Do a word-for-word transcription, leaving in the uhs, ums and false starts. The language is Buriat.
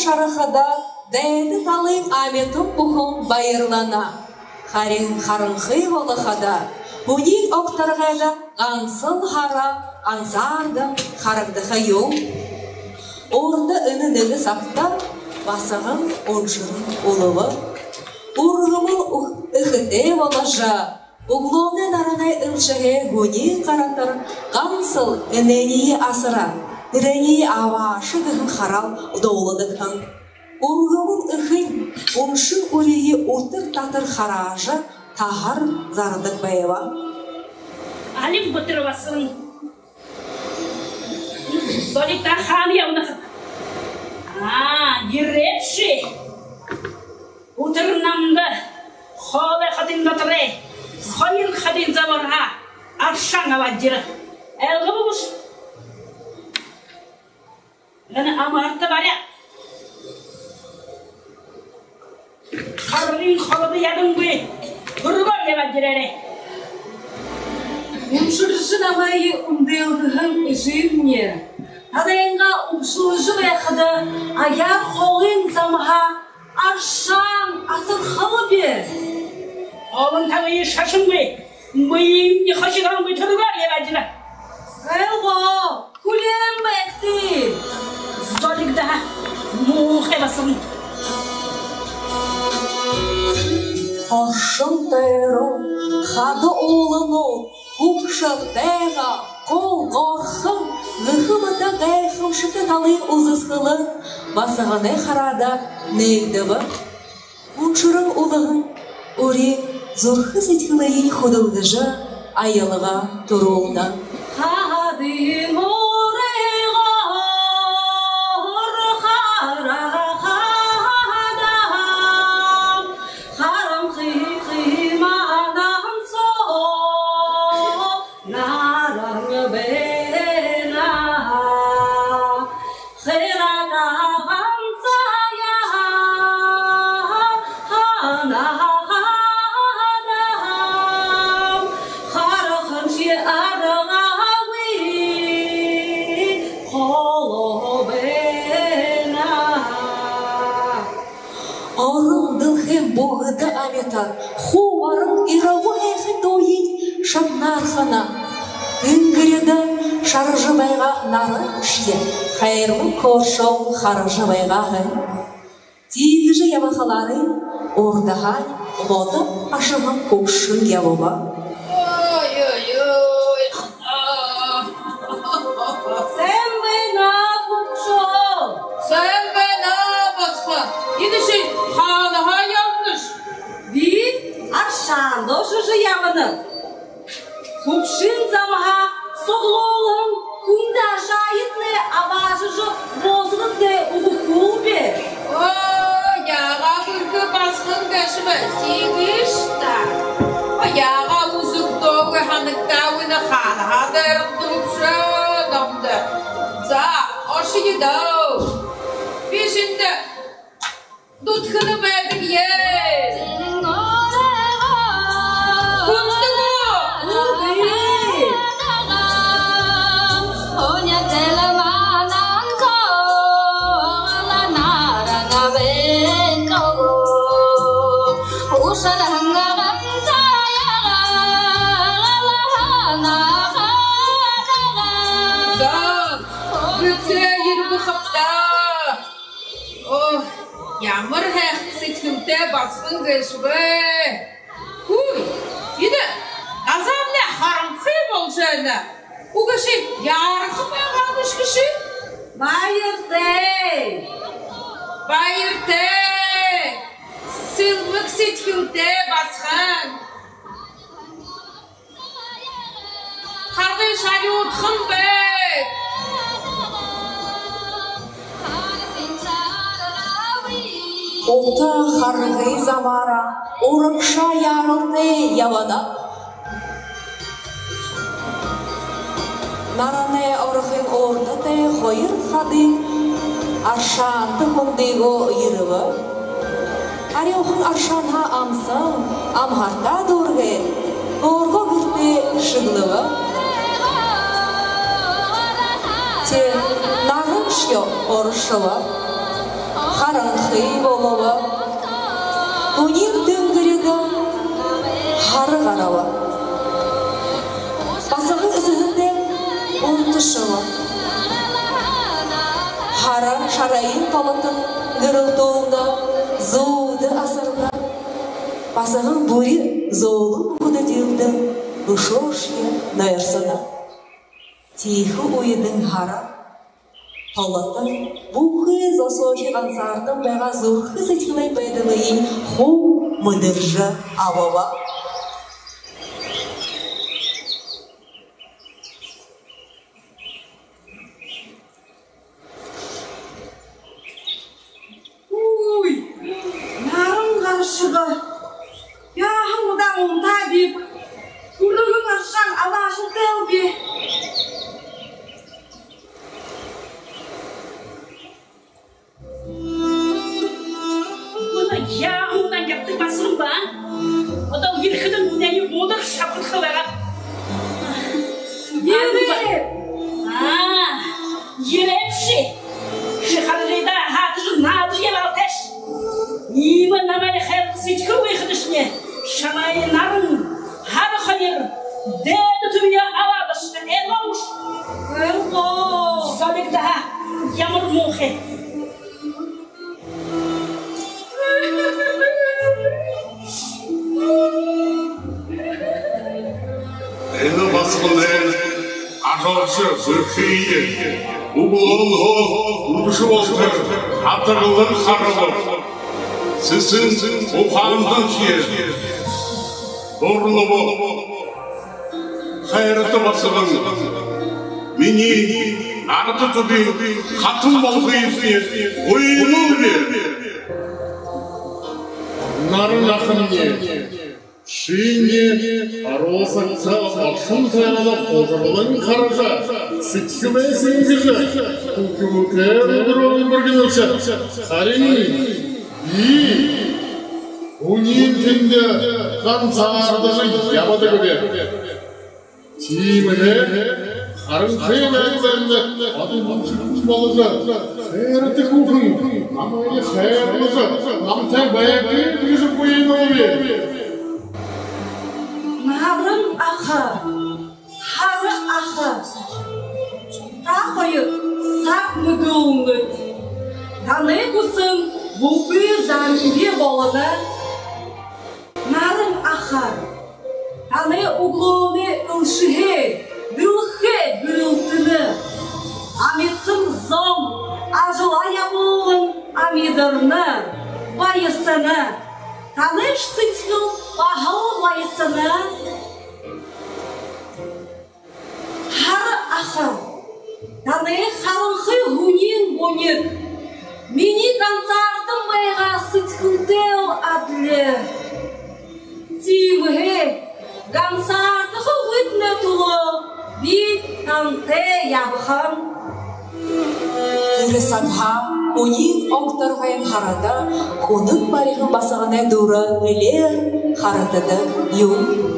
шарахада, дээдэ талын амитан бүхэн баярлана. Харин харанхы болоходо, һүниин огторгойдо гансал һара ансаардан харагдаха юм. Урда энэ нэгэ сагта басаган уншаран үлэбэ. Үргэмэл үх-, эхэтэй боложо, үглөөнэй наранай элшэһээ һүниин гаратар гансал энээниие асара, тэрэниие абаашаа гэһэн хараал дуулдаг һэн. Үргэмэл эхэнь үншэн үриие үтэр татар хараажа, таһар зарадаг байба. Алим Батыр басаган. Золигдо, хаана ябанаб? Аа, ерээбши. Үтэр намда хоолой хадын дотор хоёр хадын замаараа аршаан абаад ерэ. Ойлгобо гүш? Энэ амһарта бари. Харгын холодо ядангүй түргөөр ябаад ерээрэй. Үншэржэ намайе үмдэлгэһэн эжымни танайнгаа үбшэлжэ байхада, аяар холын замһаа аршаан асархал би. Олон табые шашангүй, бэеымни хошигоонгүй түргөөр ябаад ерэ. Ойлгоо, хүлеэн байгты. Золигдо, муухай басаган. Оршон тойрон хада ууланууд хүбшэ тайга гол горхон гэхэ мэтэ гайхамшагта талын үзэсхэлэн басаганай хараада нээгдэбэ. Үншэрэн үлэһэн үри зүрхэ сэдьхэлыень хүдэлгэжэ, аялга түрүүлнэ. Хадын урайгаар харахадам, харанхы манан соо наран байна. Хара таган саяа ханахадам, харахын ши аргагүй холо байна. Орон дэлхэйн бүгэдэ амитад хуу баран ирагуу һайхан дууень шагнаархана. Тэнгэридэ шаража байгаа нараншье хайрлан хөөршөөн хаража байгаа һэн. Тиигэжэ ябахалаарынь урдаһаань лодо ашаһан хүгшэн ябаба. Ой-ой-ой. Сайн байна, хүгшөө. Сайн байна, басаган. Энэ ши хаанаһаа ябанаш? Би аршаанда ошожо ябанаб. Хүгшэн замһаа суглуулһан хүндэ ашаайетнай абаашажа, босогодтнай үгэхүүл би. Оо, яагаа хүрхэ басаган гээшэб, тиигэш даа. Оо, яагаа үзэгдөөгүй, һанагдаагүй, энэ хаанаһаа дайрагдабши намда. За, ошоё даа. Би шэндэ дүтхэнэ байдаг юм. Хүндэ гү? Үгы. За, бэзэ, ерэ бухабта. Оо, ямар һайхан сэдьхэлтэй басаган гээшэб. Хүй, энэ газаамнай харанхы болжо байна. Үгы ши, яараха байгаа бэшэ гүш? Баяртай. Баяртай. Сэлмэг сэдьхэлтэй басаган. Харгы шарюудхан бай. Ута харгы замаараа урагшаа яаралтай ябана. Наранай орохын урда тээ хоёр хадын аршаанда хүндыгөө ерэбэ. Арюухан аршаанһаа амсан, амһартаа дүүргээд, өөрынгөө гэртээ шэглэбэ. Тээ нараншье орошобо. Харанхы болобо. Һүниин тэнгэридэ һара гараба. Басаган эсэһэндээ унташаба. Һара шарайнь толотон гэрэлтүүлнэ, зүүдэ асарна. Басаган бүри зөөлэн бүхэдэ тиигдэн, үшөөшье нойрсоно. Тиихэ үедэнь һара толотон бүхы зосоохи гансаардан байгаа зүрхэ сэдьхэлэй байдалыень хуу мэдэржэ абаба. Үй, наран гаршаба. Яаһан удаан унтаа биб. Түрэлгэн аршаан алаашалтай би. Мүнөө яаһан удаан ябадаг басаган бэ? Одоо ерэхэдэнь үнеэнэй будар шабхадха байгаа. Ерээ! Аа, ерээбши. Ши харгыда һаатажа наадажа ябаал тээш. Иимэ намайе хайрлаха сэдьхэл байхадашни, шамайе наран, һара хоёр дээдэ түбиеэ абаабашта, ойлгоо гүш? Ойлгоо. Зобигдаха, ямар муухай. Энэ басаганай ажалша бэрхые үглөөнһөө үдэшэ болотор хатаглан хараба. Сэсэн ухаандашье дурнабо. Хайрата басаган, минии арад түбиин хатан болохыемни гуйнал би. Наран ахамни, шинии аруу сагта оршон тойролоо хужарлан хаража, сэдьхэлээ сэнгэжэ, хүхюутэй үдэрөө үнгэргэнэш. Харин би һүниин тэндэ гансаардажа ябадагби. Тиимэһээ харанхы байдалайнь одоо хүгжэлжэ боложо, хайрата хүүхэн, намайе хайрлажа, намтай байгты гэжэ гуйнал би. Наран аха, һара аха, та хоёр саг мэдүүлнэт. Танай хүсэн бүхы замби болоно. Наран аха, танай үглөөнэй элшэһээ дэлхэй гэрэлтэнэ. Амитан зон ажалаа ябуулан амидарна, баясана. Танай сэдьхэл баһал баясана. Һара аха, танай харанхы һүниин буниг минии гансаардан байгаа сэдьхэлтэйл адли. Тиимэһээ гансаардаха үгэтнай түлөө би тантай ябахам. Тэрэ сагһаа һүниин огторгойн һарада хүнэн бариһан басаганай дүрэ элеэр харагдадаг юм.